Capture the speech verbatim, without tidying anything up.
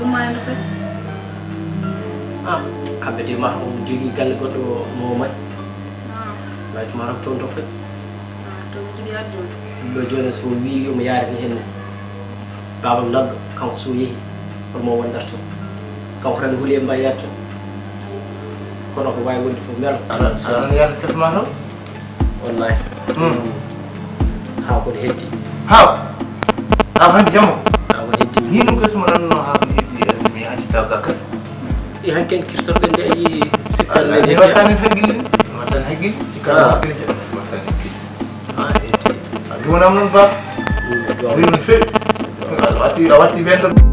Ɗum ma ene foti. Ah, kamɓe de ma on jogii galle goɗɗo mo o mari. Ah. Mayto ma toon to foti. Ah, to mi jiɗi addude. Ɗo jooni so wii yo mi yaare ni henne. Baabam nanɗo, kanko so yehi, holmo wondata toon? Kanko tan huli e mbayyaade toon. Kono ko waawi wonde fof melo. Aɗa, aɗa, aɗa yaada tefma toon? Wallahi. Hmm. Haa ko heddi. Haa? Haa ko heddi jamma? Haa ko heddi. Ni ɗum kadi so mo ɗanno haa ko heddi, eh, mi acci taw ka kadi. Ɗi hanki en kirtorɗen de, a yii sikkal. Ah, men mi heddi. Wattani hakkille, mi wattani hakkille. Sikkal. Ah. Hakkille, mi wattani hakkille. Ah, heddi. A duwanam noon ba. Mm, duwanam. Duwanam no feewi. A watti, a watti ɓen ɗo.